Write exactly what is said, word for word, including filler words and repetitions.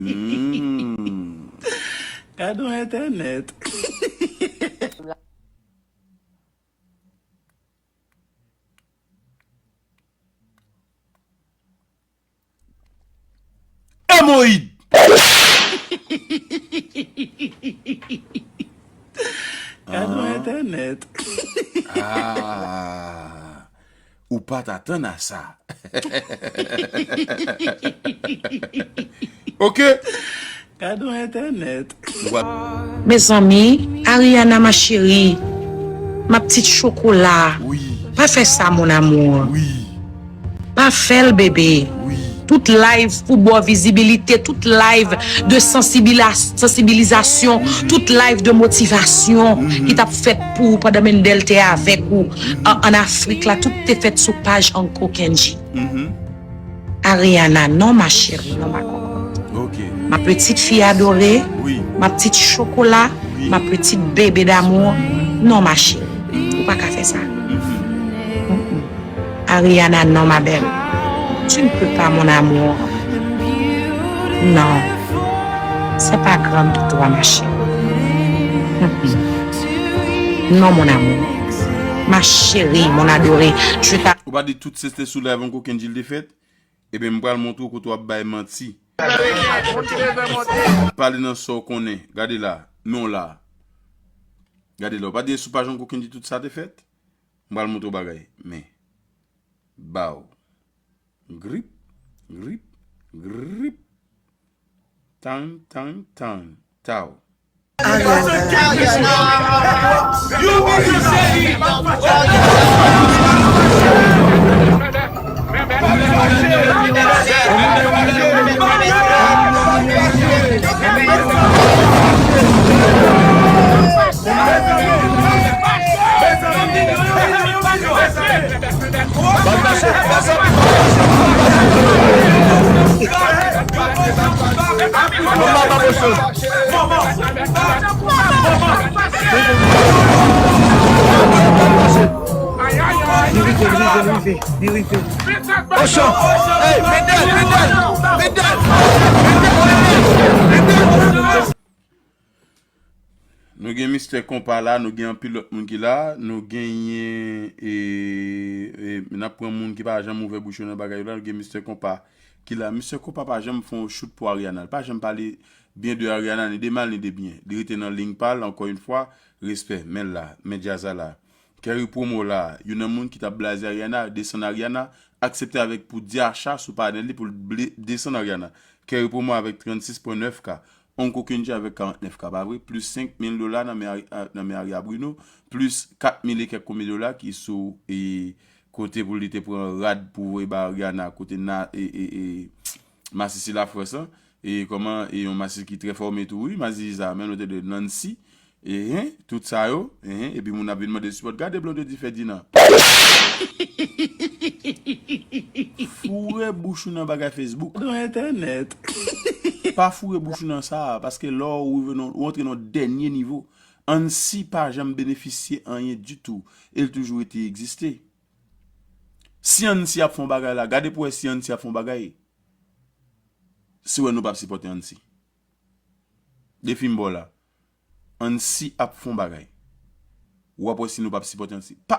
Mm. Gad yon entènèt. Emoyid. Gad yon entènèt. Ah. Ou pa t atann a sa. Ok. Gad yon entènèt. Mezanmi, Ariana ma chérie, ma petite chocolat, pa fè sa mon amour. Pa fè l bebe. Tout live pou ba w vizibilite, tout live de sansibila- sansibilizasyon, tout live de motivasyon ki t ap fèt pou ou pandan Mendel te avèk ou an, an Afrik la, tout te fèt sou paj Uncle Kendji. Ariana, non ma chérie, non ma cocotte. Ok. Ma petite fille adorée, ma petite chocolat, ma petite bébé d'amour, non ma chérie. Ou pa ka fè sa. Mm-mm. Ariana, non ma belle. Tu ne peux pas mon amour. Non. C'est pas grand pour toi ma chérie. Mm-mm. Non mon amour. Ma chérie, mon adorée, je t'a- Ou pa di tout se te sou live Uncle Kendji l te fèt? Ebyen, m pral montre w kote w ap bay manti. Pale nan sa w konnen. Gade la. Non la. Gade la. Ou pa di sou paj Uncle Kendji tout sa te fèt? M pral montre w bagay. Men. Baw. Grip. Grip. Grip. Tang, tang, tang. Taw. Li rive, li rive, li rive, li rive. Ochan! Hey, Mendel, Mendel, Mendel, Mendel, Mendel. Nou gen Mistè Konpa la, nou gen anpil lòt moun ki la, nou genyen, e, e, n ap pran moun ki pa janm ouvè bouch yo nan bagay yo la, nou gen Mistè Konpa ki la. Mistè Konpa pa janm fè yon chout pou Ariana. Li pa janm pale byen de Ariana, ni de mal, ni de byen. Li rete nan liy pa l, ankò yon fwa, respè. Men l la, men djaz la la. Kerry Promo la, youn nan moun ki t ap blaze Ariana, desann Ariana, aksepte avèk pou di acha sou panèl li pou l ble- desann Ariana. Kerry Promo avèk trannsis pwen nèf K. Uncle Kendji avèk karantnèf K, pa vre? Plis senk mil dola nan men Ari- a- nan men Aria Bruno, plis kat mil e kèk konbyen dola ki sou e, kote pou li te pran rad pou voye ba Ariana, kote na, e, e, e, masisi Lafrans lan, e kòman, e yon masisi ki trè fòme tou, wi, masisi sa, menm lòt de Nancy, e, hen, tout sa yo, e, hen, epi moun ap vin mande sipòt. Gade Blondedy Ferdinand. Foure bouch ou nan bagay Facebook. Nan entènèt. Pa foure bouch ou nan sa, paske lè w rive nan, ou antre nan dènye nivo. Ansi pa janm benefisye anyen ditou, e l toujou rete egziste. Si Ansi ap fè yon bagay la, gade pou wè si Ansi ap fè yon bagay. Si w wè nou p ap sipòte Ansi. Defi m ba w la. Ansi ap fè yon bagay. W ap wè si nou p ap sipòte Ansi. Pa